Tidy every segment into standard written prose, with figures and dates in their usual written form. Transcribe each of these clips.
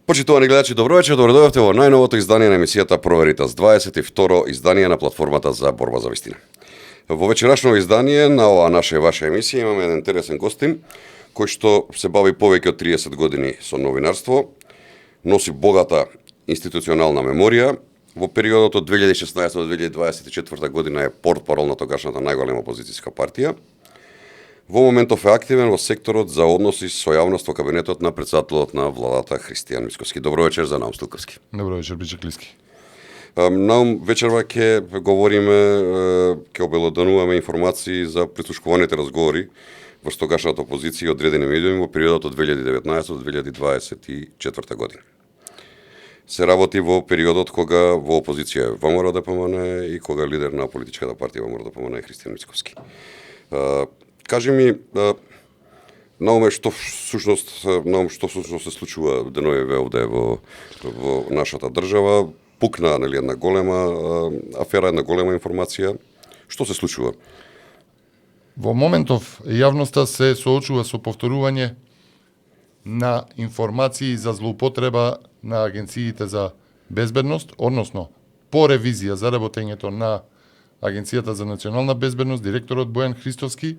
Почитувани гледачи, добро вечер, добредојавте во најновото издание на емисијата Проверитас, 22 издание на платформата за борба за вистина. Во вечерашно издание на оваа наша и ваша емисија имаме еден интересен гостин, кој што се бави повеќе од 30 години со новинарство, носи богата институционална меморија. Во периодот од 2016 до 2024 година е портпарол на тогашната најголема опозицијска партија. Во моментов е активен во секторот за односи со јавност во кабинетот на претседателот на владата Христијан Мицкоски. Добро вечер за Наум Стилковски. Добро вечер, Бичеклиски. Наум, вечерва ќе говориме, ќе обелодануваме информации за прислушкуваните разговори во тогашната опозиција и одредени медиуми во периодот од 2019 до 2024 година. Се работи во периодот кога во опозиција е ВМРО ДПМН и кога лидер на политичката партија ВМРО ДПМН е Христијан Мицкоски. Кажи ми, Науме, што всушност се случува денови овде во нашата држава? Пукна една голема афера, една голема информација. Што се случува? Во моментов јавноста се соочува со повторување на информации за злоупотреба на агенциите за безбедност, односно по ревизија за работењето на Агенцијата за национална безбедност, директорот Бојан Христовски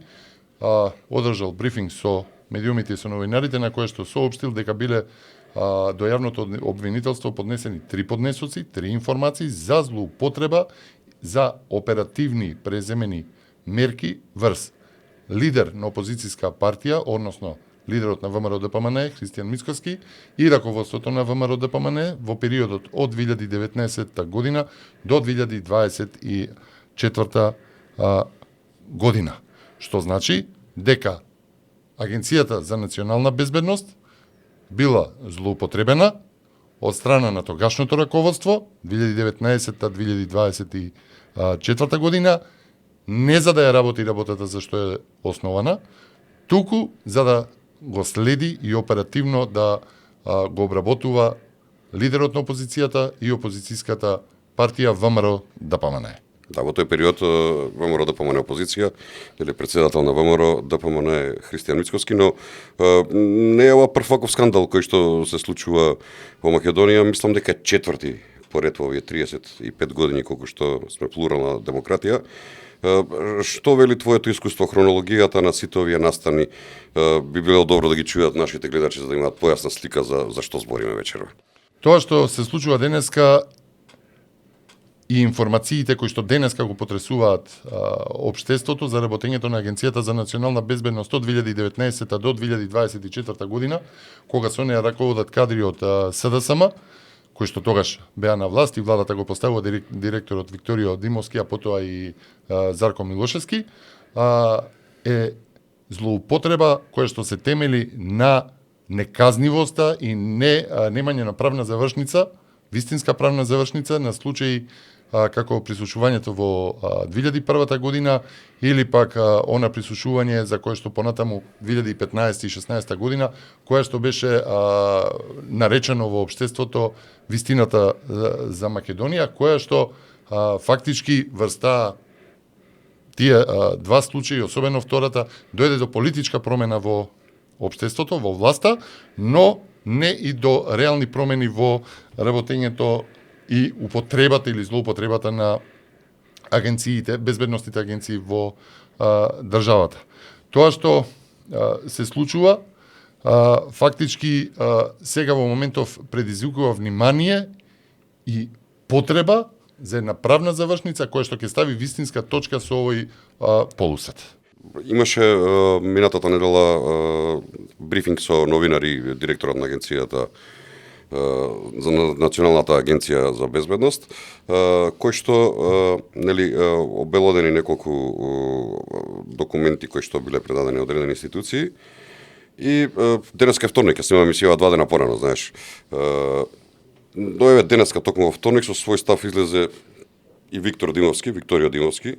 одржал брифинг со медиумите и со новинарите, на кое што соопштил дека биле до јавното обвинителство поднесени 3 поднесоци, 3 информации за злоупотреба за оперативни преземени мерки врз лидер на опозицијска партија, односно лидерот на ВМРО ДПМН Христијан Мицкоски и раководството на ВМРО ДПМН во периодот од 2019 година до 2024 година. Што значи дека Агенцијата за национална безбедност била злоупотребена од страна на тогашното раководство 2019-2024 година, не за да ја работи работата за што е основана, туку за да го следи и оперативно да го обработува лидерот на опозицијата и опозицијската партија ВМРО ДПМН. Да, во тој период ВМРО ДПМН опозиција, или председател на ВМРО ДПМН Христијан Мицкоски, но не е ова прв ваков скандал кој што се случува во Македонија, мислам дека е четврти поред во овие 35 години колку што сме плурална демократија. Што вели твоето искуство, хронологијата на сите овие настани? Би било добро да ги чујат нашите гледачи за да имаат појасна слика за што збориме вечерва. Тоа што се случува денеска и информациите кои што денеска го потресуваат општеството за работењето на Агенцијата за национална безбедност од 2019 до 2024 година, кога со неја раководат кадри од СДСМ, кои што тогаш беа на власт и владата го поставува директорот Викторио Димовски, а потоа и Зарко Милошевски, е злоупотреба која што се темели на неказнивоста и немање на правна завршница, вистинска правна завршница на случаи како прислушувањето во 2001 година или пак она прислушување за кое што понатаму 2015 и 16 година, кое што беше наречено во општеството вистината за Македонија, која што фактички врз тие два случаи, особено втората, дојде до политичка промена во општеството, во власта, но не и до реални промени во работењето и употребата или злоупотребата на агенциите, безбедностните агенции во државата. Тоа што се случува, фактички сега во моментов предизвикува внимание и потреба за една правна завршница која што ќе стави вистинска точка со овој полусет. Имаше минатата недела брифинг со новинари, директорот на агенцијата за Националната агенција за безбедност, кој што обелодени неколку документи кои што биле предадени од одредени институции. И денеска е вторник, ја снимам емисија 2 дена порано, знаеш. Но еве денеска токму во вторник со свој став излезе и Викторио Димовски.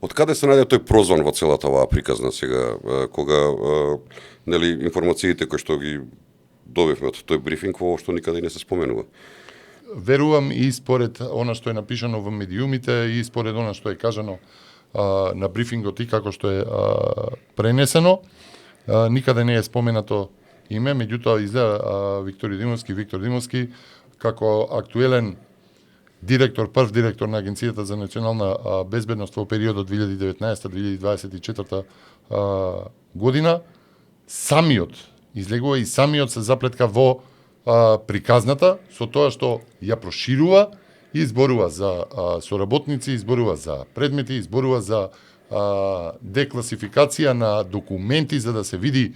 Од каде се најде тој прозван во целата оваа приказна сега, кога информациите кои што ги добивме од тој брифинг воопшто никаде не се споменува? Верувам и според она што е напишано во медиумите и според она што е кажано на брифингот и како што е пренесено, никаде не е споменато име, меѓутоа изгледа Виктор Димовски како актуелен директор, прв директор на Агенцијата за национална безбедност во периодот 2019-2024 година, самиот излегува и самиот се заплетка во приказната со тоа што ја проширува и изборува за соработници, изборува за предмети, изборува за декласификација на документи за да се види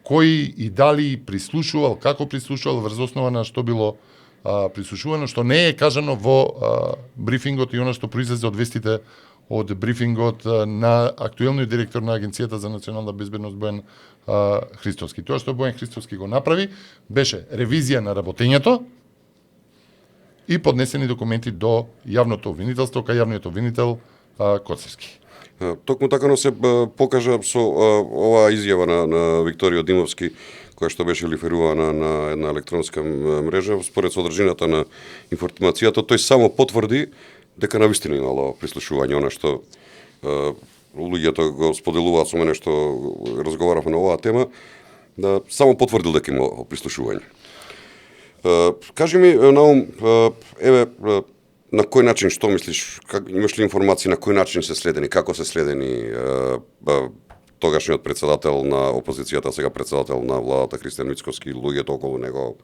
кој и дали прислушувал, како прислушувал, врз основа на што било прислушувано, што не е кажано во брифингот и она што произлезе од вестите од брифингот на актуелниот директор на Агенцијата за национална безбедност Бојан Христовски. Тоа што Бојан Христовски го направи беше ревизија на работењето и поднесени документи до јавното обвинителство, кај јавниот обвинител Коцевски. Токму така се покажа со оваа изјава на Викторио Димовски, која што беше лиферувана на една електронска мрежа, според содржината на информацијата, тој само потврди дека навистина имало прислушување, она што луѓето го споделуваат со мене што разговаравме на оваа тема, да само потврдил дека има прислушување. Кажи ми, Наум, еве, на кој начин, што мислиш, имаш ли информации на кој начин се следени, како се следени тогашниот председател на опозицијата, сега председател на владата Христијан Мицкоски, луѓето околу него,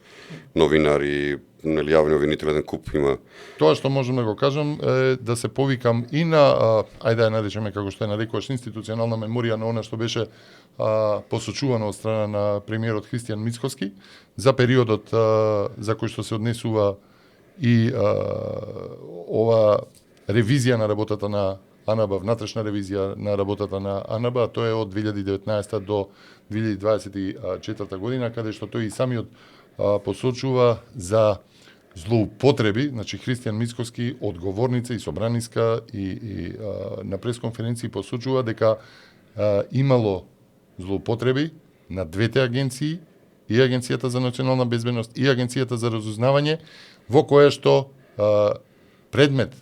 новинари, јавни обвинители, еден куп има? Тоа што можам да го кажам е да се повикам и на, ајде да ја наречеме како што ја нарекуваш, институционална меморија на она што беше посочувано од страна на премиерот Христијан Мицкоски за периодот за кој што се однесува и ова ревизија на работата на АНБ, внатрешна ревизија на работата на АНБ, а тоа е од 2019 до 2024 година, каде што тој и самиот посочува за злоупотреби, значи Христијан Мицкоски, одговорница и собраниска и на пресконференции посочува дека имало злоупотреби на двете агенции, и Агенцијата за национална безбедност и Агенцијата за разузнавање, во која што предмет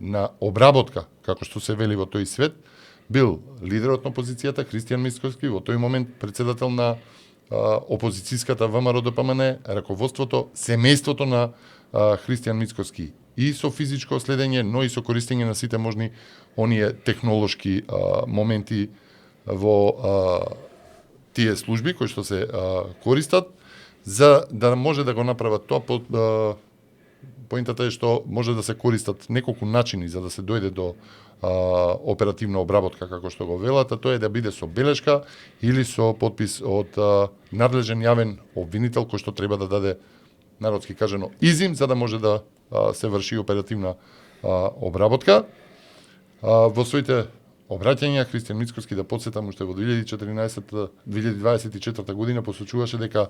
на обработка, како што се вели во тој свет, бил лидерот на опозицијата Христијан Мицкоски, во тој момент председател на опозицијската ВМРО-ДПМН, раководството, семејството на Христијан Мицкоски и со физичко следење, но и со користење на сите можни оние технолошки моменти во тие служби кои што се користат, за да може да го направат тоа. Поинтата е што може да се користат неколку начини за да се дојде до оперативна обработка, како што го велат, а тоа е да биде со белешка или со подпис од надлежен јавен обвинител кој што треба да даде, народски кажано, изим, за да може да се врши оперативна обработка. Во своите обраќања Христијан Мицкоски, да подсетам, уште во 2024 година посочуваше дека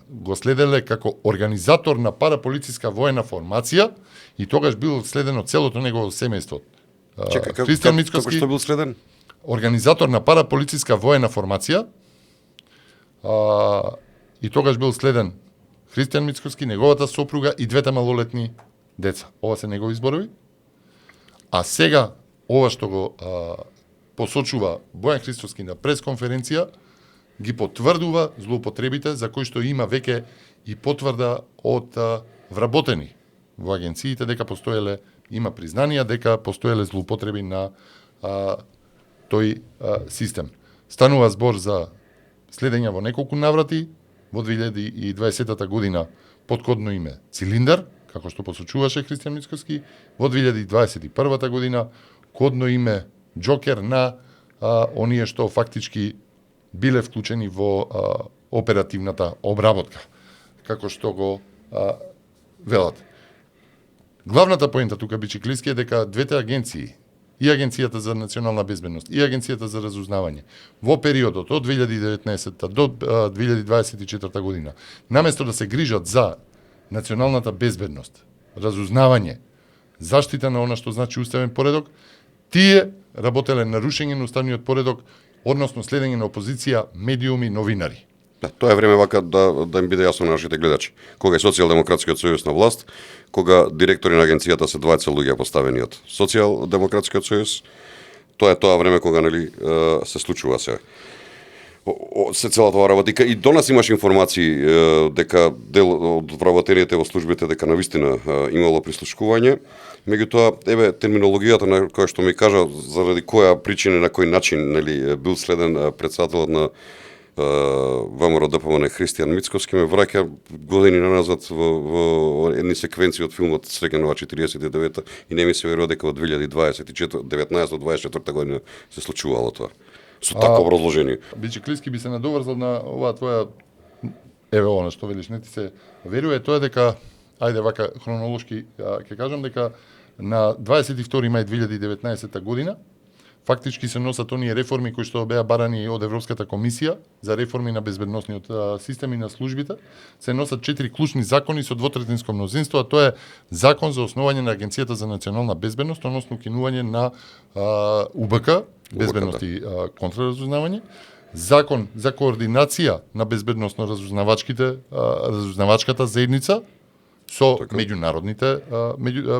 го следеле како организатор на параполициска воена формација и тогаш бил следено целото негово семејство. Христијан Мицкоски, како што бил следен? Организатор на параполициска воена формација и тогаш бил следен Христијан Мицкоски, неговата сопруга и двете малолетни деца. Ова се негови зборови. А сега ова што го посочува Бојан Христовски на пресконференција ги потврдува злоупотребите за кои што има веќе и потврда од вработени во агенциите дека постоеле, има признанија дека постоеле злоупотреби на тој систем. Станува збор за следење во неколку наврати во 2020 година под кодно име Цилиндар, како што посочуваше Христијан Мицкоски, во 2021 година кодно име Джокер на оние што фактички биле вклучени во оперативната обработка, како што го велат. Главната поента тука, Бичиклиски, е дека двете агенции, и Агенцијата за национална безбедност и Агенцијата за разузнавање, во периодот од 2019 до 2024 година, наместо да се грижат за националната безбедност, разузнавање, заштита на она што значи уставен поредок, тие работеле нарушење на уставниот поредок, односно следење на опозиција, медиуми, новинари. Да, тоа е време вака да им биде јасно на нашите гледачи. Кога е Социјалдемократскиот сојуз на власт, кога директори на агенцијата се двајца луѓе поставени од Социјалдемократскиот сојуз, тоа е тоа време кога се случува се. се целата оваа работа. И до нас имаш информации дека дел од вработените во службите дека навистина имало прислушкување. Меѓутоа, терминологијата на која што ми кажа заради која причина на кој начин нели бил следен претседателот на ВМРО ДПМН Христијан Мицковски ме враќа години назад во едни секвенции од филмот Среќанова 49 и не ми се верува дека во 2019-24 година се случувало тоа. Со такво образложение. Биче Клиски би се надоврзал на оваа твоја она што велиш, не ти се верува тоа дека ајде вака хронолошки ќе кажам дека на 22 мај 2019 година фактички се носат оние реформи кои што беа барани од Европската комисија за реформи на безбедносниот систем и на службите. Се носат 4 клучни закони со двотретинско мнозинство, а тоа е Закон за основање на Агенцијата за национална безбедност, односно укинување на УБК, безбедност и контраразузнавање, Закон за координација на безбедносно разузнавачката заедница со меѓународните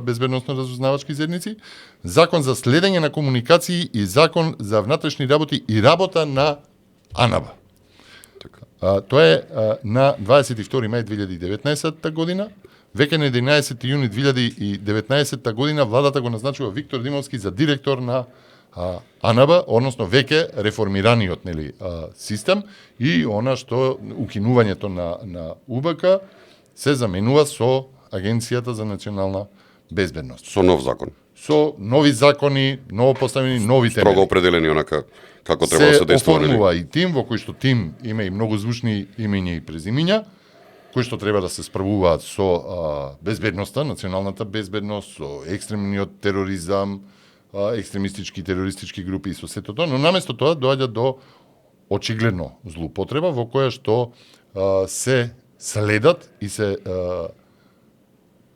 безбедносно разузнавачки заедници, Закон за следење на комуникации и Закон за внатрешни работи и работа на АНАБ. Тоа е на 22 мај 2019 година. Веќе на 11 јуни 2019 година владата го назначува Виктор Димовски за директор на АНАБ, односно веќе реформираниот систем и она што укинувањето на УБК се заменува со Агенцијата за национална безбедност. Со нов закон. Со нови закони, ново поставени, нови темели. Строго определени онака како треба да се действа. Се оформува и тим, во кој што тим има и многу звучни имења и презимиња, кои што треба да се справуваат со безбедноста, националната безбедност, со екстремниот тероризам, екстремистички терористички групи и со сето тоа, но наместо тоа доаѓа до очигледно злоупотреба во која што се следат и се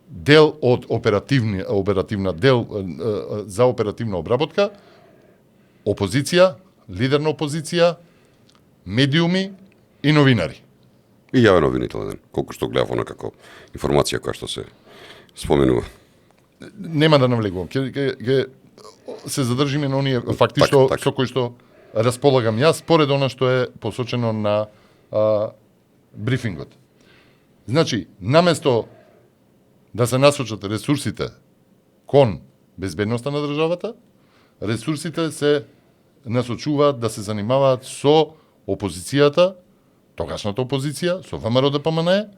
дел од оперативна дел за оперативна обработка, опозиција, лидер на опозиција, медиуми и новинари. И јавен обвинител, колку што гледав она како информација која што се споменува. Нема да навлегувам, ќе се задржиме на оние факти што со кои што располагам јас, според она што е посочено на брифингот. Значи, наместо да се насочат ресурсите кон безбедноста на државата, ресурсите се насочуваат да се занимаваат со опозицијата, тогашната опозиција, со ВМРО ДПМН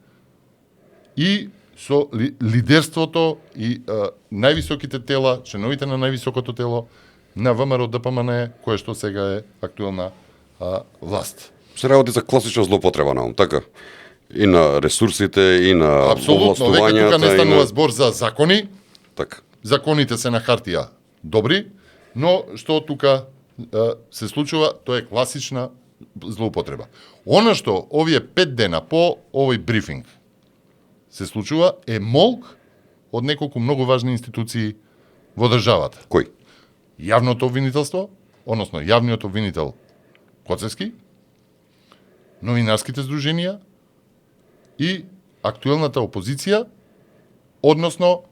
и со лидерството и највисоките тела, членовите на највисокото тело на ВМРО ДПМН, кое што сега е актуелна власт. Се работи за класична злоупотреба на така. И на ресурсите, и на апсолутно, веќе тука не станува збор за закони. Така. Законите се на хартија добри, но што тука се случува, тоа е класична злоупотреба. Она што овие 5 дена по овој брифинг се случува е молк од неколку многу важни институции во државата. Кој? Јавното обвинителство, односно јавниот обвинител Коцевски, новинарските здруженија и актуелната опозиција, односно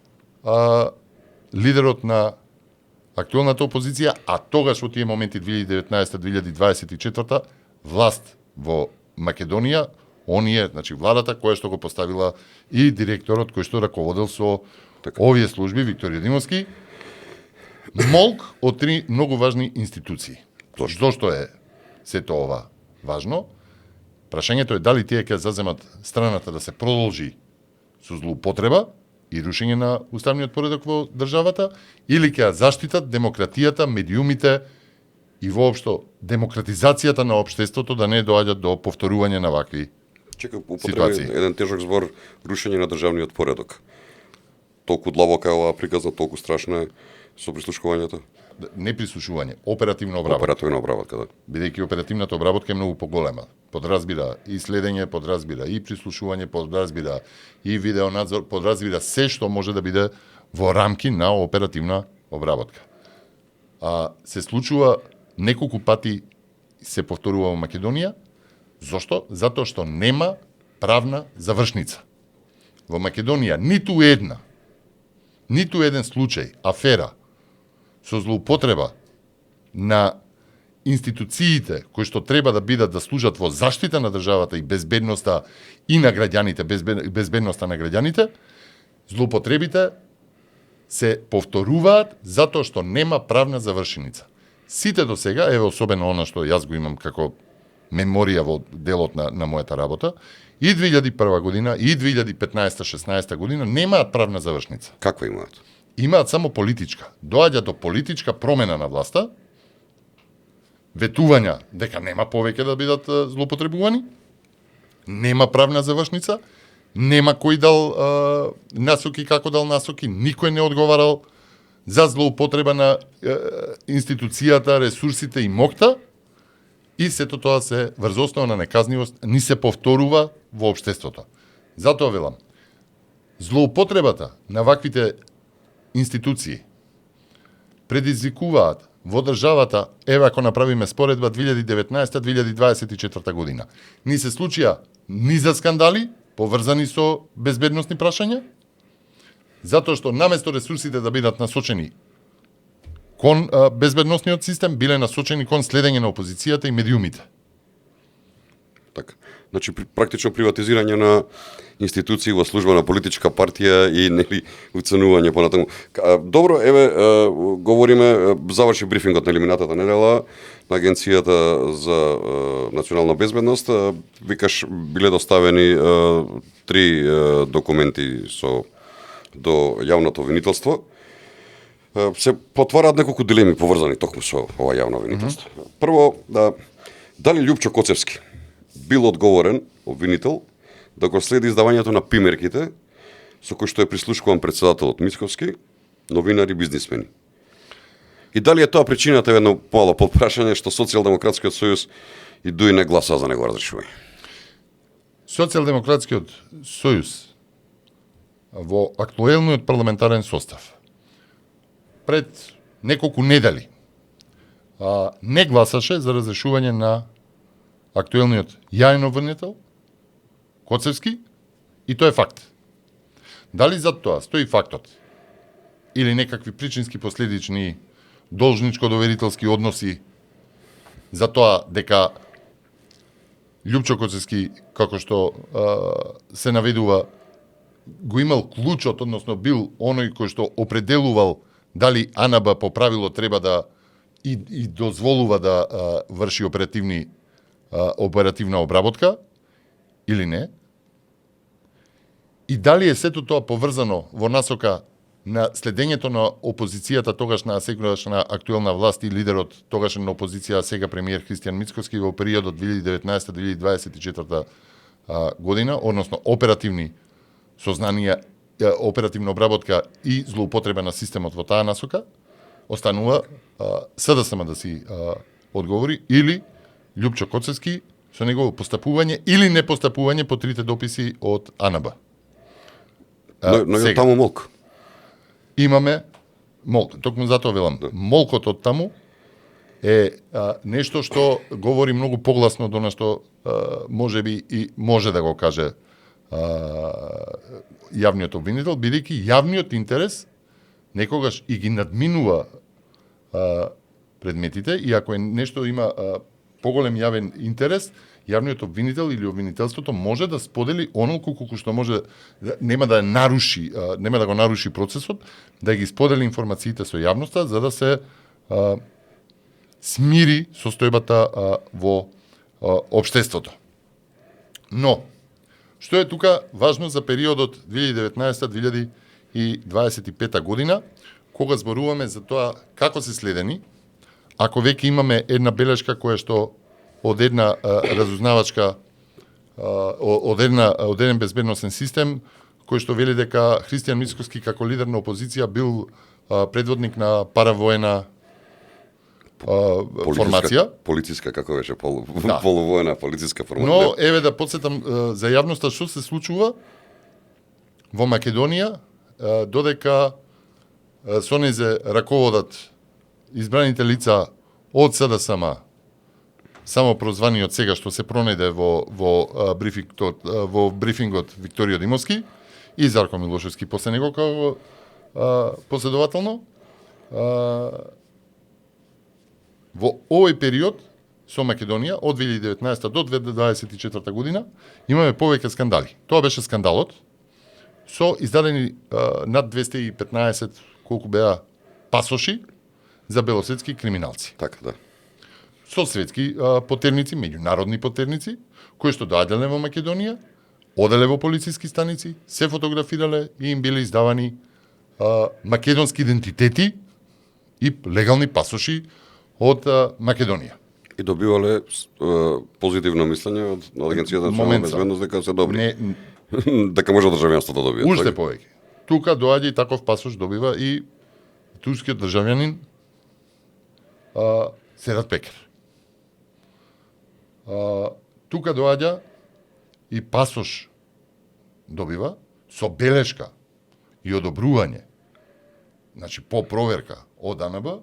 лидерот на актуелната опозиција, а тогаш во тие моменти 2019-2024 власт во Македонија, оние, значи владата која што го поставила и директорот кој што раководел со овие служби, Викторија Димовски, молк од 3 многу важни институции. Зошто е сето ова важно? Прашањето е дали тие ќе заземат страната да се продолжи со злоупотреба и рушење на уставниот поредок во државата, или ќе заштитат демократијата, медиумите и воопшто демократизацијата на општеството да не доаѓа до повторување на вакви ситуации. Еден тежок збор, рушење на државниот поредок. Толку длабока е оваа приказна, толку страшна е со прислушкувањето. Не прислушување, оперативна обработка. Оперативна обработка, да. Бидејќи оперативната обработка е многу поголема. Подразбира и следење, подразбира и прислушување, подразбира и видеонадзор, подразбира се што може да биде во рамки на оперативна обработка. Се случува неколку пати, се повторува во Македонија. Зошто? Затоа што нема правна завршница. Во Македонија ниту еден случај, афера, со злоупотреба на институциите кои што треба да бидат да служат во заштита на државата и безбедноста и на граѓаните, безбедноста на граѓаните, злоупотребите се повторуваат затоа што нема правна завршеница. Сите до сега, еве особено она што јас го имам како меморија во делот на мојата работа, и 2001 година, и 2015-16 година немаат правна завршница. Каква имаат? Имаат само политичка. Доаѓа до политичка промена на власта, ветувања дека нема повеќе да бидат злоупотребувани, нема правна завршница, нема кој дал насоки, како дал насоки, никој не одговарал за злоупотреба на институцијата, ресурсите и мокта, и сето тоа се врз основа на неказнивост ни се повторува во општеството. Затоа велам, злоупотребата на ваквите институции предизвикуваат во државата, еве ако направиме споредба 2019-2024 година, ни се случија низа скандали поврзани со безбедносни прашања, затоа што наместо ресурсите да бидат насочени кон безбедносниот систем, биле насочени кон следење на опозицијата и медиумите. Така. Значи практично приватизирање на институции во служба на политичка партија и нели уценување понатаму. Добро, еве говориме, заврши брифингот на минатата недела на Агенцијата за национална безбедност. Викаш биле доставени 3 документи до јавното обвинителство. Се потвораат неколку дилеми поврзани токму со ова јавно обвинителство. Прво, дали Љупчо Коцевски бил одговорен обвинител да го следи издавањето на пимерките со кои што е прислушкуван председателот Мицковски, новинари, бизнисмени. И дали е тоа причината, едно мало подпрашање, што Социјалдемократскиот сојуз и ДУИ не гласа за него разрешување? Социјалдемократскиот сојуз во актуелниот парламентарен состав пред неколку недели не гласаше за разрешување на актуелниот јаен обвинител Коцевски, и тоа е факт. Дали за тоа стои фактот или некакви причински последични должничко-доверителски односи за тоа дека Љупчо Коцевски, како што се наведува, го имал клучот, односно бил оној кој што определувал дали АНБ по правило треба да и дозволува да врши оперативна обработка или не? И дали е сето тоа поврзано во насока на следењето на опозицијата, тогаш на сегашна актуелна власт и лидерот тогашен на опозиција, сега премиер Христијан Мицковски во периодот 2019-2024 година, односно оперативни сознанија, оперативна обработка и злоупотреба на системот во таа насока, останува СДСМ да си одговори, или Љупчо Коцевски со негово постапување или непостапување по 3 дописи од АНБ. Но е таму молк. Имаме молк. Токму затоа велам. Молкот од таму е нешто што говори многу погласно до на што можеби и може да го каже јавниот обвинител, бидејќи јавниот интерес некогаш и ги надминува предметите, и ако е нешто има поголем јавен интерес, јавниот обвинител или обвинителството може да сподели онолку колку што може, нема да го наруши процесот, да ги сподели информациите со јавноста за да се смири состојбата во општеството. Но што е тука важно за периодот 2019-2025 година, кога зборуваме за тоа како се следени, ако веќе имаме една белешка која што од една разузнавачка, од еден безбедносен систем, кој што вели дека Христијан Мицковски како лидер на опозиција бил предводник на паравоена формација. Полициска, како беше, полувоена полициска формација. Но, еве да подсетам за јавноста што се случува во Македонија, додека со незе раководат избраните лица од СДСМ, само прозваниот сега што се пронајде во брифингот Викторио Димовски и Зарко Милошевски после него како последователно, во овој период со Македонија од 2019 до 2024 година имаме повеќе скандали. Тоа беше скандалот со издадени над 215 колку беа пасоши за белосветски криминалци. Така, да. Со светски потерници, меѓународни потерници, кои што доаѓале во Македонија, оделе во полициски станици, се фотографирале и им биле издавани македонски идентитети и легални пасоши од Македонија. И добивале позитивно мислење од Агенцијата за национална безбедност дека се добри. Не, Дека може државјанство да добие. уште повеќе. Тука доаѓа и таков пасош добива и турскиот државјанин Серат Пекер. Тука доаѓа и пасош добива со белешка и одобрување, значи по проверка од АНБ,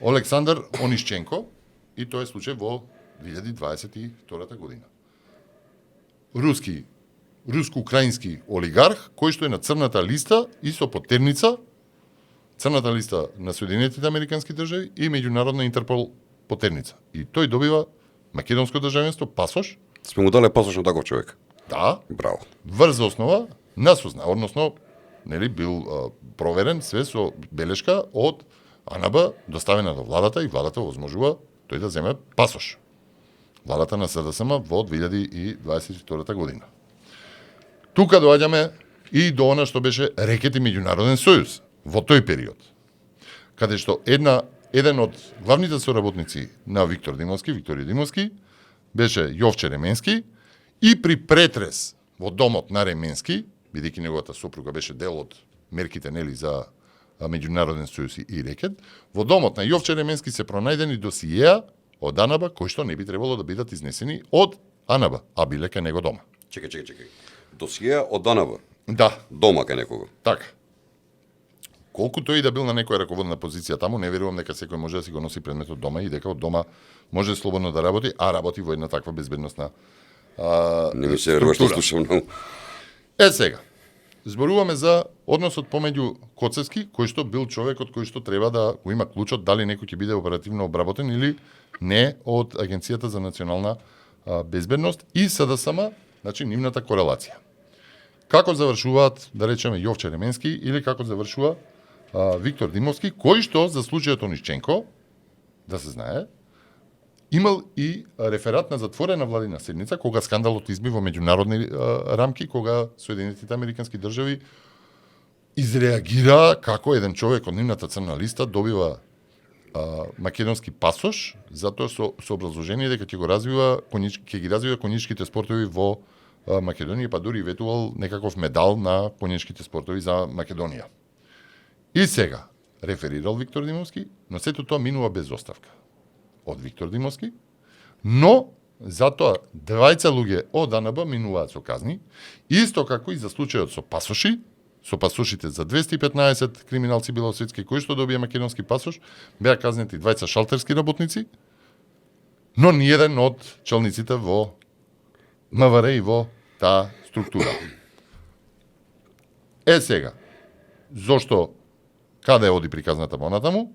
Олександар Онишченко, и тоа е случај во 2022 година. Руско-украински олигарх, кој што е на црната листа и со потерница, црната листа на Соединетите Американски држави и меѓународна Интерпол потерница. И тој добива македонско државенство, пасош. Сме му дале пасош на таков човек. Да, Браво. врз основа на односно, нели бил проверен све со белешка од АНБ доставена до владата и владата возможува тој да земе пасош. Владата на СДСМ во 2022 година. Тука доаѓаме и до она што беше рекет и меѓународен сојуз во тој период. Каде што еден од главните соработници на Виктор Димовски беше Јовче Ременски и при претрес во домот на Ременски, бидејќи неговата сопруга беше дел од мерките нели за меѓународен сојуз и рекет, во домот на Јовче Ременски се пронајдени досиеа од АНБ кои што не би требало да бидат изнесени од АНБ, а биле кај него дома. Чекај. Досиеа од АНБ. Да, Дома кај некого. така. Колку тој и да бил на некоја раководна позиција таму, не верувам дека секој може да си го носи предметот дома и дека од дома може слободно да работи, а работи во една таква безбедносна Не ми се верува што структура. слушам многу. Сега, зборуваме за односот помеѓу Коцевски, кој што бил човекот кој што треба да го има клучот дали некој ќе биде оперативно обработен или не од Агенцијата за национална безбедност и СДСМ, значи нивната корелација. Како завршуваат, да речеме, Јовче Ременски или како завршува Виктор Димовски, кој што за случајот Онишченко, да се знае, имал и реферат на затворена владина седница, кога скандалот изби во меѓународни рамки, кога Соединетите Американски држави изреагира како еден човек од нивната црна листа добива македонски пасош, затоа со образложение дека ќе ги развива конјичките спортови во Македонија, па дури ветувал некаков медал на конјичките спортови за Македонија. И сега, реферирал Виктор Димовски, но сето тоа минува без оставка од Виктор Димовски, но затоа двајца луѓе од АНБ минуваат со казни, исто како и за случајот со пасоши, со пасошите за 215 криминалци белосветски кои што добија македонски пасош, беа казнети двајца шалтерски работници, но ниеден од челниците во МВР и во таа структура. Сега, зошто, каде оди приказната понатаму?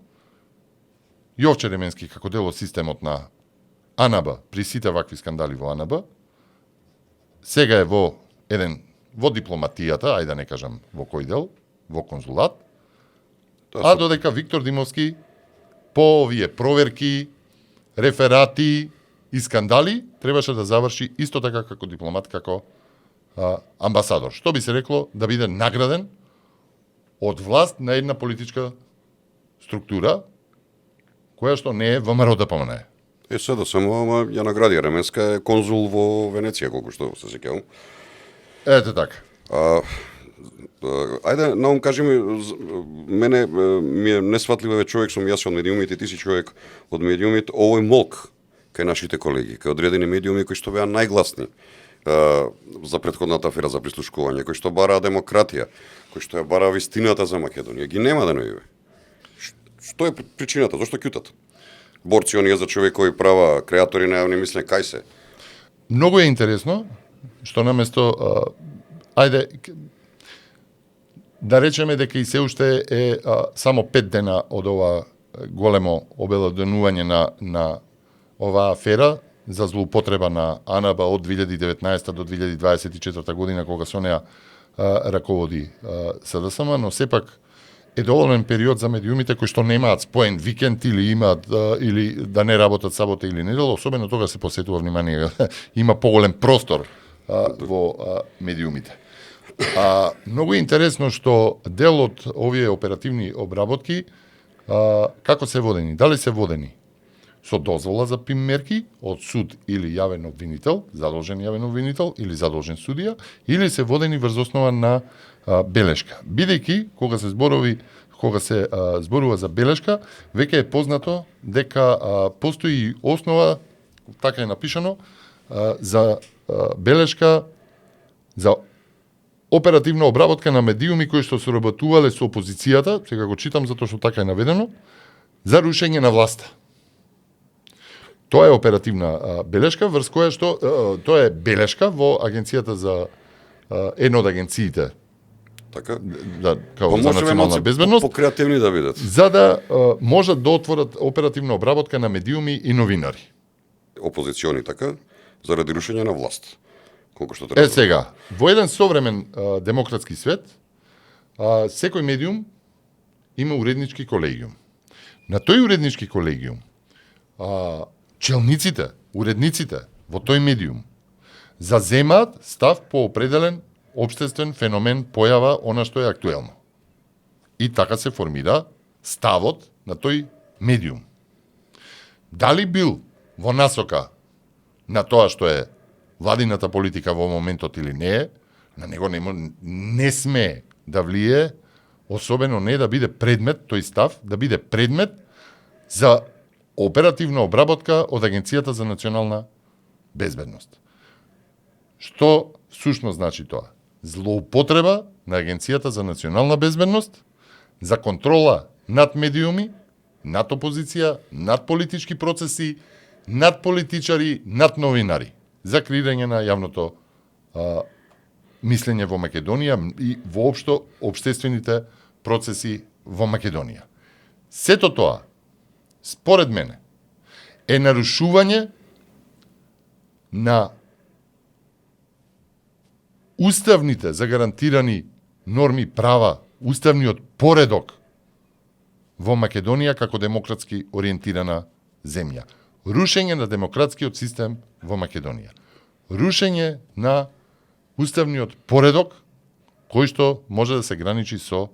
Јовче Ременски како дел од системот на АНБ при сите вакви скандали во АНБ, сега е во дипломатијата, ајде да не кажам во кој дел, во конзулат, а додека Виктор Димовски по овие проверки, реферати и скандали требаше да заврши исто така како дипломат, како амбасадор. Што би се рекло да биде награден од власт на една политичка структура која што не е ВМРО ДПМН. Сега само ја награди Ременска е конзул во Венеција, колку што се сеќавам. Ете така. Ајде, наум кажи ми, мене ми е несватливо ве човек сум јас од медиумите, ти си човек од медиумите, овој молк кај нашите колеги, кај одредени медиуми кои што беа најгласни за претходната афера за прислушкување, кои што бараа демократија, кои што ја бараа вистината за Македонија, ги нема деноиве. Што е причината? Зошто ќутат? Борци оние за човекови права, креатори на јавни мислење, кај се? Многу е интересно што наместо ајде да речеме дека и се уште е само 5 дена од ова големо обелоденување на оваа афера за злоупотреба на АНБ од 2019 до 2024 година, кога со неа раководи СДСМ, но сепак е доволен период за медиумите кои што немаат споен викенд или имаат или да не работат сабота или недела, особено тога се посетува внимание, има поголем простор во медиумите. Многу интересно што дел од овие оперативни обработки како се водени? Дали се водени со дозвола за ПИМ мерки од суд или јавен обвинител, задолжен јавен обвинител или задолжен судија, или се водени врз основа на белешка. Бидејќи кога се зборува за белешка, веќе е познато дека постои основа, така е напишано, за белешка за оперативна обработка на медиуми кои што соработувале со опозицијата, сега го читам затоа што така е наведено, за рушење на власта. Тоа е оперативна белешка врз која што тоа е белешка во агенцијата за една од агенциите Така? за национална безбедност, по креативни да бидат. за да можат да отворат оперативна обработка на медиуми и новинари. Опозициони, така, заради рушење на власт. Колку што треба. Е сега, во еден современ демократски свет, секој медиум има уреднички колегиум. На тој уреднички колегиум, челниците, уредниците во тој медиум заземаат став по определен општествен феномен, појава, она што е актуелно. И така се формира ставот на тој медиум. Дали бил во насока на тоа што е владината политика во моментот или не е, на него не смее да влие, особено не да биде предмет, тој став, да биде предмет за оперативна обработка од Агенцијата за национална безбедност. Што всушност значи тоа? Злоупотреба на Агенцијата за национална безбедност за контрола над медиуми, над опозиција, над политички процеси, над политичари, над новинари, за креирање на јавното мислење во Македонија и воопшто општествените процеси во Македонија. Сето тоа, според мене, е нарушување на уставните загарантирани норми, права, уставниот поредок во Македонија како демократски ориентирана земја. Рушење на демократскиот систем во Македонија. Рушење на уставниот поредок кој што може да се граничи со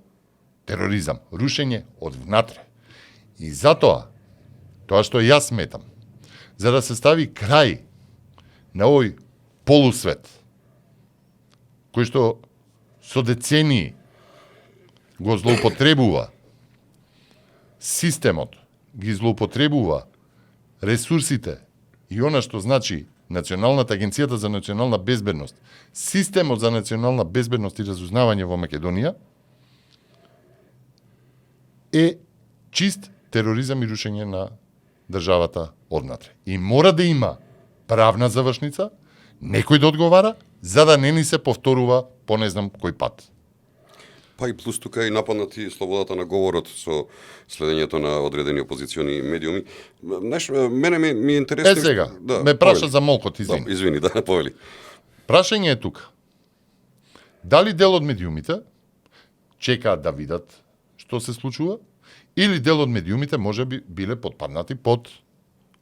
тероризам. Рушење од внатре. И затоа, тоа што јас сметам, за да се стави крај на овој полусвет, кој што со децении го злоупотребува системот, ги злоупотребува ресурсите и она што значи Националната агенцијата за национална безбедност, системот за национална безбедност и разузнавање во Македонија, е чист тероризам и рушење на државата однатре. И мора да има правна завршница, некој да одговара, за да не ни се повторува по не знам кој пат. Па и плюс тука и нападнати слободата на говорот со следењето на одредени опозициони медиуми. Знаеш, мене ми е интересно... сега, ме праша за молкот, извини. Да, извини, да, повели. Прашање е тука. Дали дел од медиумите чекаат да видат што се случува, или дел од медиумите може би биле подпаднати под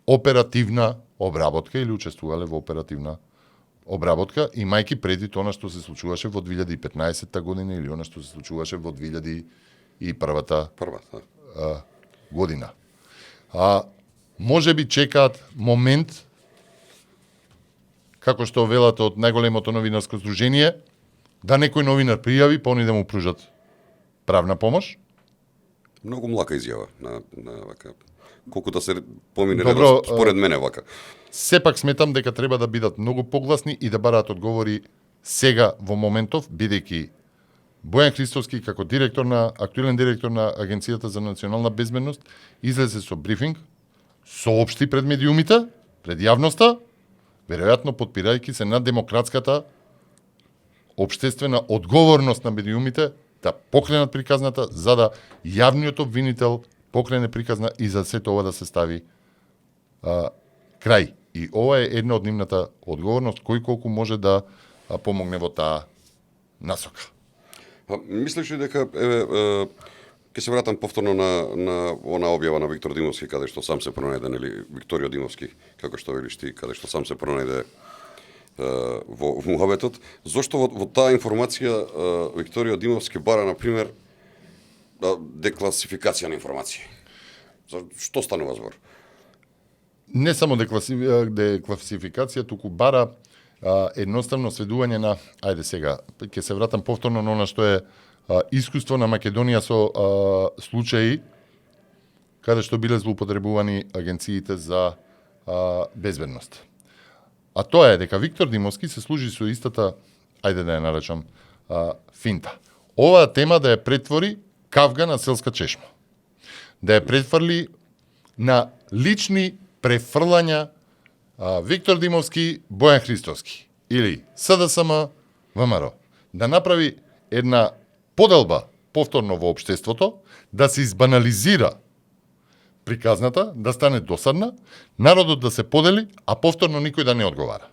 оперативна обработка или учествувале во оперативна обработка, имајќи преди тоа што се случуваше во 2015 година или она што се случуваше во 2001 година. Може би чекаат момент, како што велат од најголемото новинарско здружение, да некој новинар пријави, па они да му пружат правна помош. Многу млака изјава на вака. Колку да се помине Добро, според мене вака. Сепак сметам дека треба да бидат многу погласни и да бараат одговори сега во моментов, бидејќи Бојан Христовски како актуелен директор на Агенцијата за национална безбедност излезе со брифинг, соопшти пред медиумите, пред јавноста, веројатно подпирајќи се на демократската општествена одговорност на медиумите да покренат приказната, за да јавниот обвинител покрене приказна и за сето ова да се стави крај. Крај. И ова е една од нивната одговорност, кој колку може да помогне во таа насока. Мислиш ли дека ќе се вратам повторно на она објава на Виктор Димовски, каде што сам се пронајде, нели, Викторио Димовски, како што велиш ти, каде што сам се пронајде во муабетот. Зошто во таа информација Викторио Димовски бара, на пример, декласификација на информации? За што станува збор? Не само декласификација, туку бара едноставно сведување на, ајде сега, ќе се вратам повторно на она што е искуство на Македонија со случаи каде што биле злоупотребувани агенциите за безбедност. А тоа е дека Виктор Димовски се служи со истата, ајде да ја наречам, финта. Оваа тема да ја претвори кавга на селска чешма. Да ја претврли на лични префрлања Виктор Димовски, Бојан Христовски или СДСМ, ВМРО. Да направи една поделба повторно во општеството, да се избанализира приказната, да стане досадна, народот да се подели, а повторно никој да не одговара.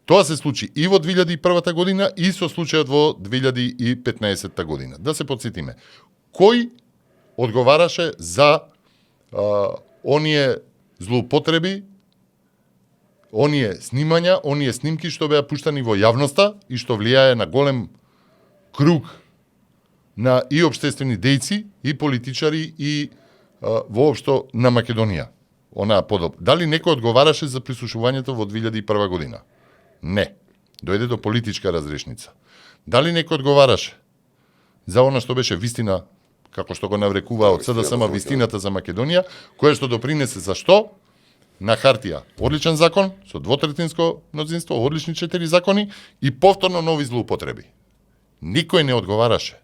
Тоа се случи и во 2001 година и со случајот во 2015 година. Да се подсетиме. Кој одговараше за оние злоупотреби, оние снимања, оние снимки што беа пуштани во јавноста и што влијае на голем круг на и општествени дејци, и политичари, и воопшто на Македонија. Онаа подоб. Дали некој одговараше за прислушувањето во 2001 година? Не. Дојде до политичка разрешница. Дали некој одговараше за она што беше вистина, како што го наврекува од СДСМ вистината за Македонија, која што допринесе за што? На хартија одличен закон, со двотретинско мнозинство, одлични 4 закони и повторно нови злоупотреби. Никој не одговараше.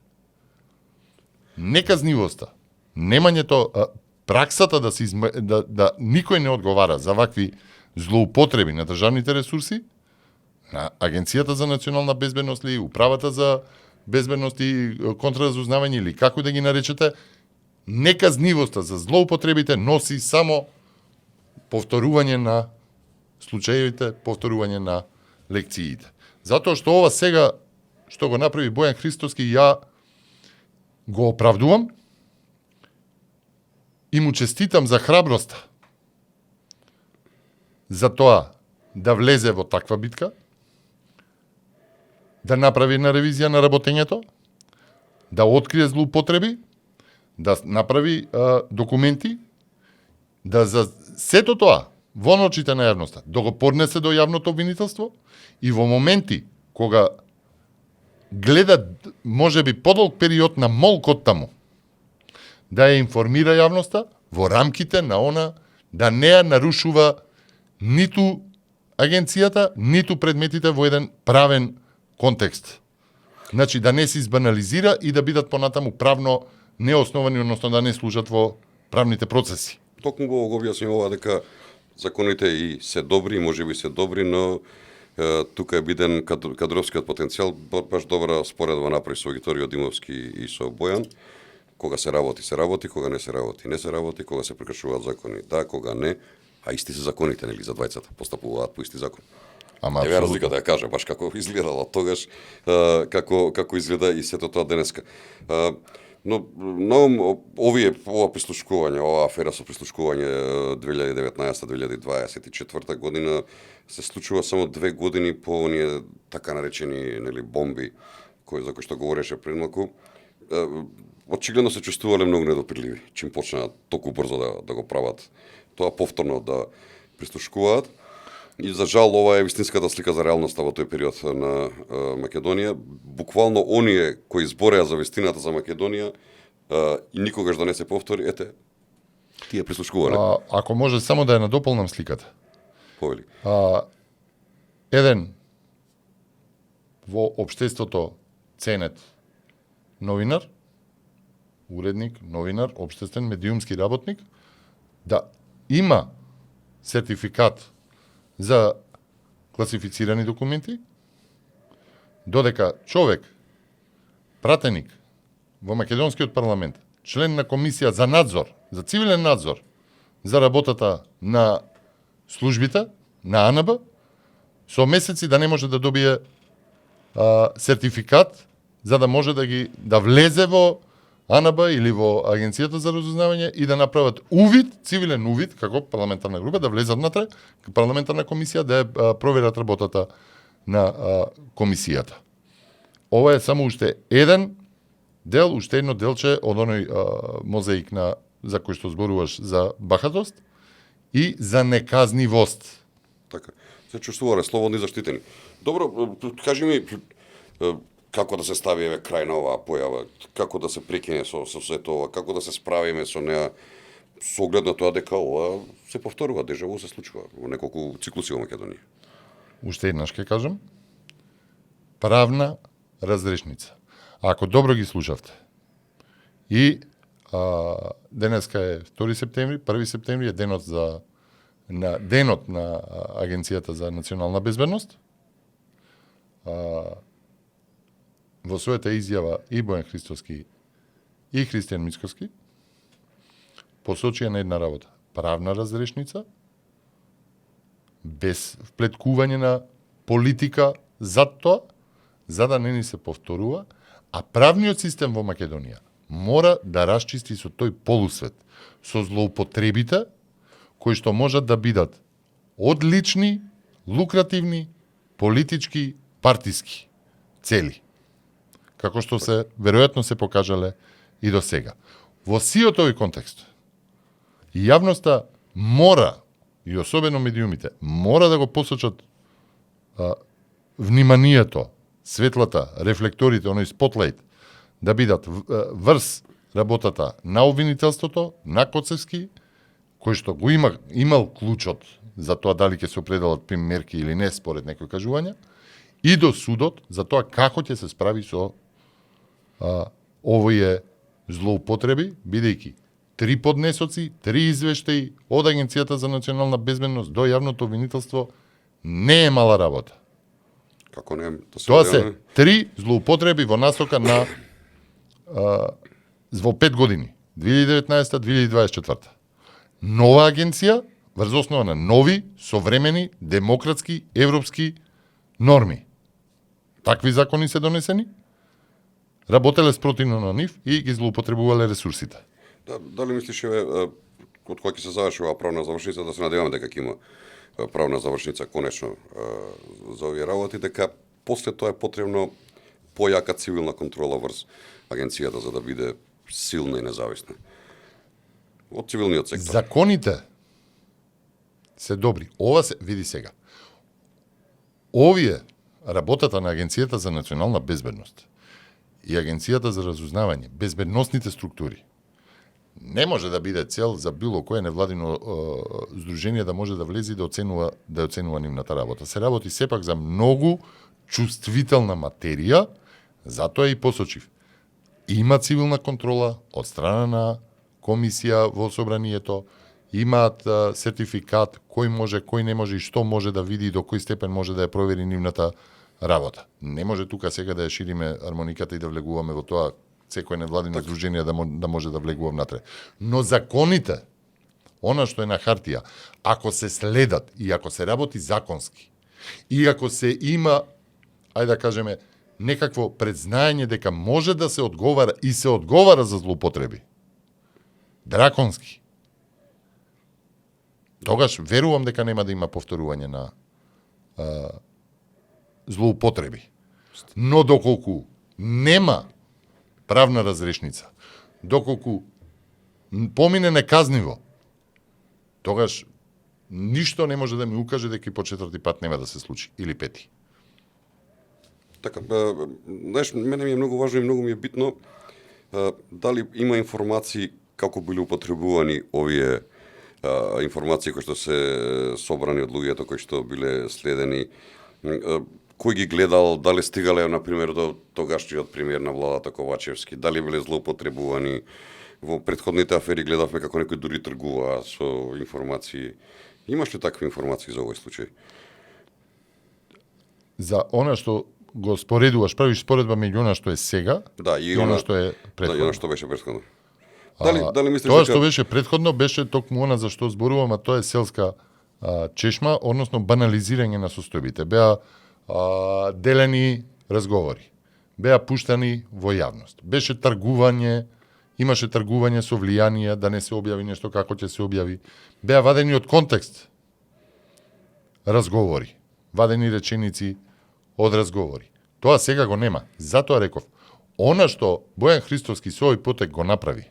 Неказнивоста, немањето, праксата да никој не одговара за вакви злоупотреби на државните ресурси, на Агенцијата за национална безбедност или Управата за безбедност и контраразузнавање или како да ги наречете, неказнивоста за злоупотребите носи само повторување на случаевите, повторување на лекциите. Затоа што ова сега што го направи Бојан Христовски, ја го оправдувам и му честитам за храброста за тоа да влезе во таква битка, да направи една ревизија на работењето, да открие злоупотреби, да направи документи, да за сето тоа во очите на јавноста, да го поднесе до јавното обвинителство и во моменти кога гледа можеби подолг период на молк од таму, да ја информира јавноста во рамките на она да не ја нарушува ниту агенцијата, ниту предметите во еден правен контекст. Значи да не се избанализира и да бидат понатаму правно неосновани, односно да не служат во правните процеси. Токму го објаснува дека законите и се добри, можеби се добри, но тука е биден кадровскиот потенцијал, баш добра споредба направи со Викторио Димовски и со Бојан. Кога се работи, кога не се работи, кога се прекршуваат закони, да, кога не, а исти се законите, нели, за двајцата постапуваат по исти закон. Еве разлика да ја кажа, баш како изгледало тогаш, како изгледа и сето тоа денеска. Но ова прислушкување, оваа афера со прислушкување 2019-2024 година се случува само 2 години по оние така наречени, нели, бомби за кои што говореше пред малку. Очигледно се чувствувале многу недопирливи, чим почнаа толку брзо да го прават тоа, повторно да прислушкуваат. И за жал ова е вистинската слика за реалноста во тој период на Македонија. Буквално оние кои збореа за вистината за Македонија и никогаш да не се повтори, ете, тие прислушкувале. Ако може само да ја надополнам сликата. Повели. Еден во општеството ценет новинар, уредник, новинар, општествен, медиумски работник, да има сертификат за класифицирани документи, додека човек, пратеник во Македонскиот парламент, член на комисија за надзор, за цивилен надзор, за работата на службите на АНБ со месеци да не може да добие сертификат за да може да влезе во АНБ или во Агенцијата за разузнавање и да направат увид, цивилен увид, како парламентарна група, да влезат натре, парламентарна комисија, да ја проверат работата на комисијата. Ова е само уште еден дел, уште едно делче од оној мозаик за кој што зборуваш за бахатост и за неказнивост. Така. Се чувствувале слободни и заштитени. Добро, кажи ми како да се стави крај на оваа појава, како да се прекине со сето ова, како да се справиме со неа, со оглед на тоа дека ова се повторува, дежаво се случува во неколку циклуси во Македонија. Уште еднаш ќе кажам, правна разрешница. Ако добро ги слушавте, и денеска е 2 септември, 1 септември е денот на Агенцијата за национална безбедност. Во својата изјава и Бојан Христовски и Христијан Мицкоски посочија на една работа. Правна разрешница, без вплеткување на политика зад тоа, за да не ни се повторува, а правниот систем во Македонија мора да расчисти со тој полусвет, со злоупотребите, кои што можат да бидат одлични, лукративни, политички, партиски цели, како што се веројатно се покажале и до сега. Во сиот овој контекст, јавноста мора, и особено медиумите, мора да го посочат вниманието, светлата, рефлекторите, оној спотлайт, да бидат врз работата на обвинителството, на Коцевски, кој што го имал клучот за тоа дали ќе се определат мерки или не според некои кажувања, и до судот за тоа како ќе се справи со овие злоупотреби, бидејќи 3 поднесоци, 3 извештаи од Агенцијата за национална безбедност до јавното обвинителство не е мала работа. Како не? Тоа се 3 злоупотреби во насока на во 5 години, 2019-2024. Нова агенција врз основа на нови, современи, демократски, европски норми. Такви закони се донесени, работеле спротивно на нив и ги злоупотребувале ресурсите. Дали мислиш, од кога ќе се заврши оваа правна завршница, да се надеваме дека ќе има правна завршница конечно за овие работи, дека после тоа е потребно појака цивилна контрола врз агенцијата за да биде силна и независна. Од цивилниот сектор. Законите се добри. Ова се види сега. Овие работата на Агенцијата за национална безбедност и Агенцијата за разузнавање, безбедносните структури, не може да биде цел за било кое невладино здружение да може да влезе и да оценува нивната работа. Се работи сепак за многу чувствителна материја, затоа и посочив. Има цивилна контрола од страна на комисија во собранието, имаат сертификат кој може, кој не може и што може да види и до кој степен може да ја провери нивната работа. Не може тука сега да ја шириме армониката и да влегуваме во тоа секој невладино здружение да може да влегува внатре. Но законите, она што е на хартија, ако се следат и ако се работи законски, и ако се има, ајде да кажеме, некакво предзнаење дека може да се одговара и се одговара за злоупотреби, драконски, тогаш верувам дека нема да има повторување на злоупотреби. Но доколку нема правна разрешница, доколку помине неказниво, тогаш ништо не може да ми укаже дека и по 4-ти пат нема да се случи, или 5-ти. Така, знаеш, мене ми е многу важно и многу ми е битно дали има информации како биле употребувани овие информации кои што се собрани од луѓето кои што биле следени, кој ги гледал, дали стигале, например, до тогашниот премиер на владата Ковачевски, дали биле злоупотребувани. Во претходните афери гледавме како некој дури тргува со информации. Имаш ли такви информации за овој случај? За она што го споредуваш, правиш споредба меѓу она што е сега и она што е претходно. Да, и она што беше претходно. Дали мислиш тоа дека што беше претходно беше токму она за што зборувам, а тоа е селска чешма, односно банализирање на состојбите. Беа делени разговори, беа пуштани во јавност. Беше тргување, имаше тргување со влијанија да не се објави нешто како ќе се објави. Беа вадени од контекст разговори, вадени реченици од разговори. Тоа сега го нема. Затоа реков, она што Бојан Христовски со овој потек го направи,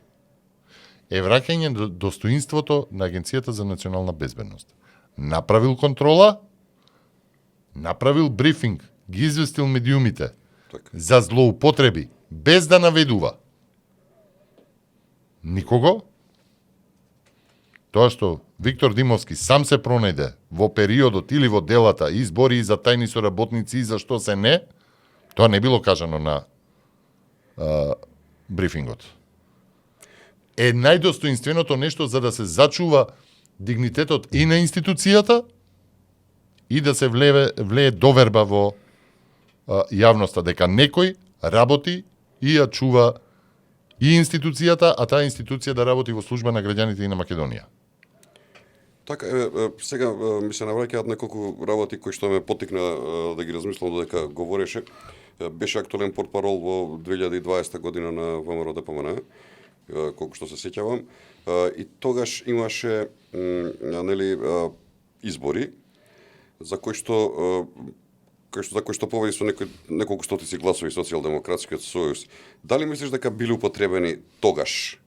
е враќање до достоинството на Агенцијата за национална безбедност. Направил контрола, направил брифинг, ги известил медиумите за злоупотреби, без да наведува никого. Тоа што Виктор Димовски сам се пронајде во периодот или во делата избори за тајни соработници и за што се не, тоа не било кажано на брифингот. Е најдостоинственото нешто за да се зачува дигнитетот и на институцијата и да се влее доверба во јавноста дека некој работи и ја чува и институцијата, а таа институција да работи во служба на граѓаните и на Македонија. Така, сега ми се навраќаат неколку работи кои што ме потикна да ги размислам додека говореше. Беше актуелен портпарол во 2020 година на ВМРО ДПМН, колку што се сеќавам, и тогаш имаше избори за кои што победи со неколку стотици гласови Социјалдемократскиот сојуз. Дали мислиш дека били употребени тогаш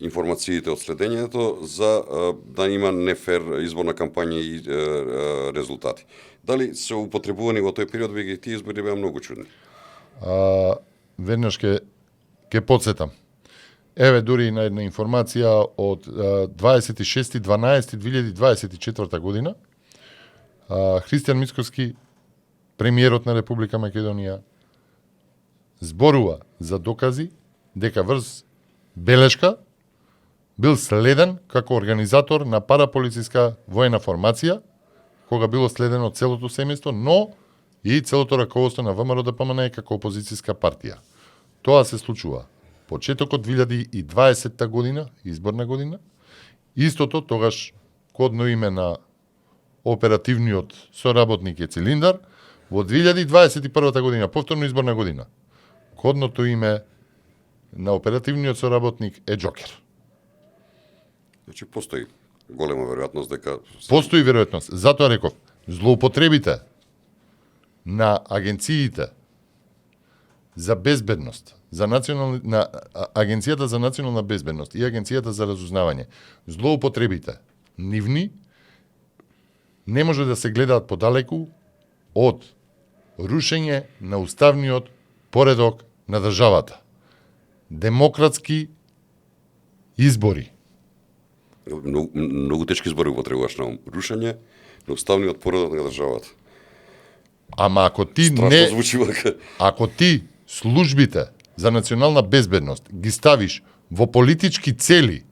информациите од следењето за да има нефер изборна кампања и резултати? Дали се употребувани во тој период, веќе тие избори беа многу чудни? Веднаш ке подсетам. Еве дури на една информација од 26.12.2024 година, Христијан Мицкоски, премиерот на Република Македонија, зборува за докази дека врз белешка бил следен како организатор на параполициска воена формација, кога било следено целото семејство, но и целото раководство на ВМРО ДПМН како опозицијска партија. Тоа се случува почетокот 2020 година, изборна година. Истото тогаш кодно име на оперативниот соработник е Цилиндар, во 2021 година, повторно изборна година, кодното име на оперативниот соработник е Џокер. Значи постои голема веројатност дека Постои веројатност. Затоа реков, злоупотребите на агенциите за безбедност, на Агенцијата за национална безбедност и Агенцијата за разузнавање, злоупотребите нивни не може да се гледаат подалеку од рушење на уставниот поредок на државата. Демократски избори. Многу тешки збори употребуваш на рушење на уставниот поредок на државата. Ама ако ти Страшно звучи вака. Ако ти службите за национална безбедност ги ставиш во политички цели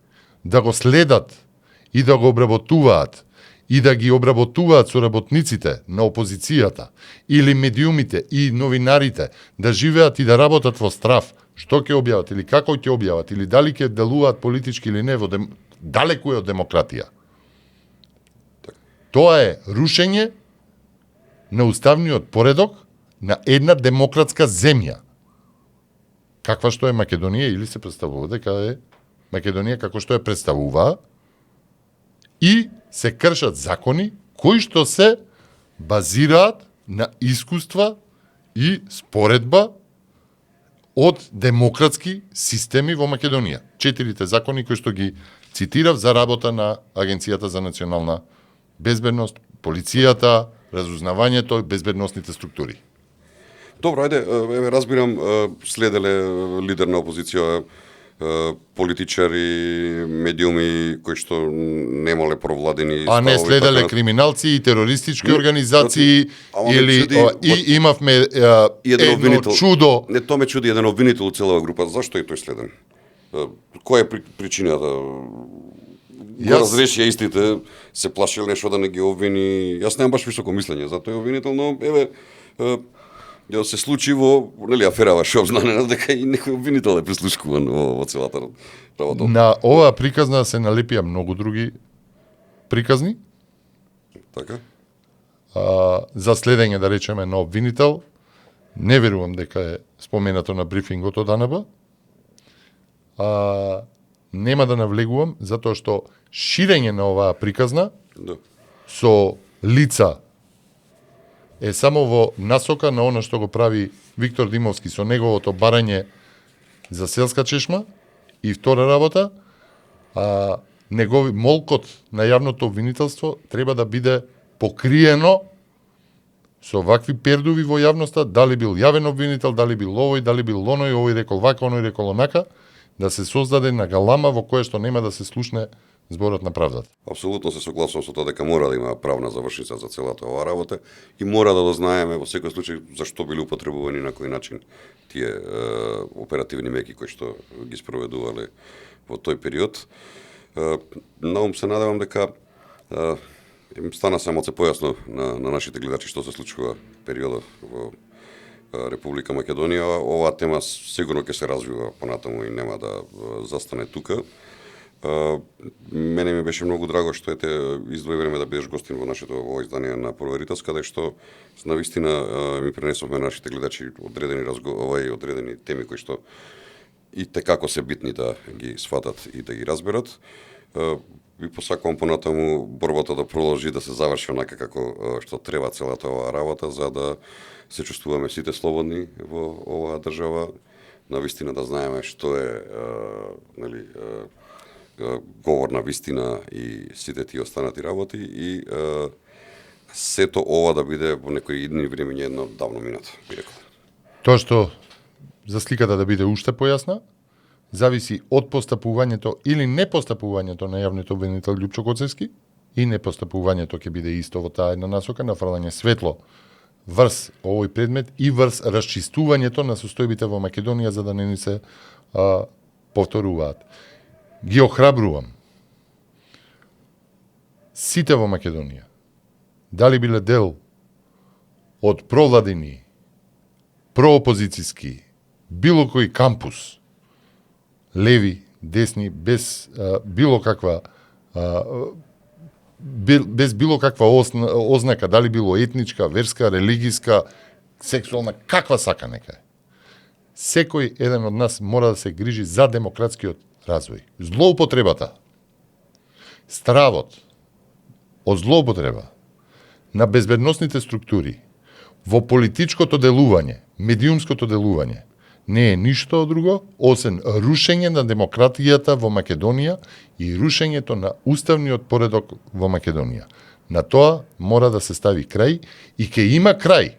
да го следат и да го обработуваат и да ги обработуваат соработниците на опозицијата или медиумите и новинарите да живеат и да работат во страв, што ќе објават или како ќе објават или дали ќе делуваат политички или не, далеку е од демократија. Тоа е рушење на уставниот поредок на една демократска земја. Каква што е Македонија, или се представува дека е Македонија како што е представува, и се кршат закони кои што се базираат на искуства и споредба од демократски системи во Македонија. 4 закони кои што ги цитирав за работа на Агенцијата за национална безбедност, полицијата, разузнавањето и безбедносните структури. Добро, ајде, еве разбирам, следеле лидер на опозиција, политичари, медиуми кои што немале провладени а не следеле криминалци и терористички организации или и имавме едно чудо. Не, тоа ме чуди еден обвинител од целава група. Зашто е тој следен? Која е причината? Го разрешија истите, се плашил нешто да не ги обвини. Јас немам баш високо мислење за тој обвинител, но еве се случи во аферава што обзнанена дека и некој обвинител е прислушкуван во целата работа. На оваа приказна се налепија многу други приказни. Така? За следење, да речеме, на обвинител. Не верувам дека е споменато на брифингот од АНБ. Нема да навлегувам, затоа што ширење на оваа приказна Да. со лица е само во насока на она што го прави Виктор Димовски со неговото барање за селска чешма. И втора работа, молкот на јавното обвинителство треба да биде покриено со вакви пердуви во јавноста, дали бил јавен обвинител, дали бил овој, дали бил оној, овој рекол вака, оној рекол онака, да се создаде на галама во која што нема да се слушне зборот на правдата. Апсолутно се согласувам со тоа дека мора да има правна завршница за целата оваа работа и мора да дознаеме во секој случај зашто били употребувани на кој начин тие оперативни меки кои што ги спроведувале во тој период. Наум се надевам дека им стана само се појасно на нашите гледачи што се случува периодот во Република Македонија. Оваа тема сигурно ќе се развива понатаму и нема да застане тука. Мене ми беше многу драго што издвои време да бидеш гостин во нашето ово издание на Проверитас, каде што навистина ми пренесовме нашите гледачи одредени теми кои што и како се битни да ги сватат и да ги разберат. И посакувам понатаму борбата да продолжи, да се заврши онака како што треба целата оваа работа, за да се чувствуваме сите слободни во оваа држава, навистина да знаеме што е говор на вистина и сите тие останати работи и сето ова да биде во некои идни времења едно давно минато, би рекол. Тоа што за сликата да биде уште појасна, зависи од постапувањето или непостапувањето на јавниот обвинител Љупчо Коцевски и непостапувањето ќе биде исто во таа една насока на фрлање светло врз овој предмет и врз расчистувањето на состојбите во Македонија за да не ни се повторуваат. Ги охрабрувам сите во Македонија, дали биле дел од провладени, проопозицијски, било кој кампус, леви, десни, без било каква ознака, дали било етничка, верска, религиска, сексуална, каква сака нека е. Секој еден од нас мора да се грижи за демократскиот развој. Злоупотребата, стравот од злоупотреба на безбедносните структури во политичкото делување, медиумското делување, не е ништо друго, освен рушење на демократијата во Македонија и рушењето на уставниот поредок во Македонија. На тоа мора да се стави крај и ќе има крај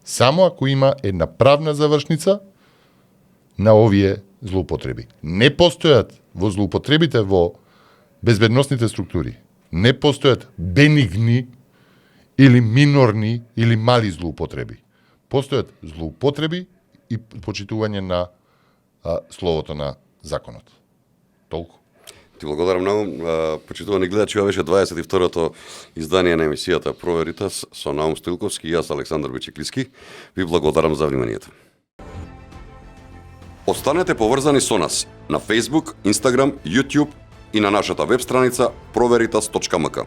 само ако има една правна завршница на овие злоупотреби. Не постојат во злоупотребите во безбедносните структури. Не постојат бенигни или минорни или мали злоупотреби. Постојат злоупотреби и почитување на словото на законот. Толку. Ти благодарам многу. Почитувани гледачи, ова беше 22-то издание на емисијата Проверитас со Наум Стоилковски и јас Александар Бечеклиски. Ви благодарам за вниманието. Останете поврзани со нас на Facebook, Instagram, YouTube и на нашата веб страница proVeritas.mk.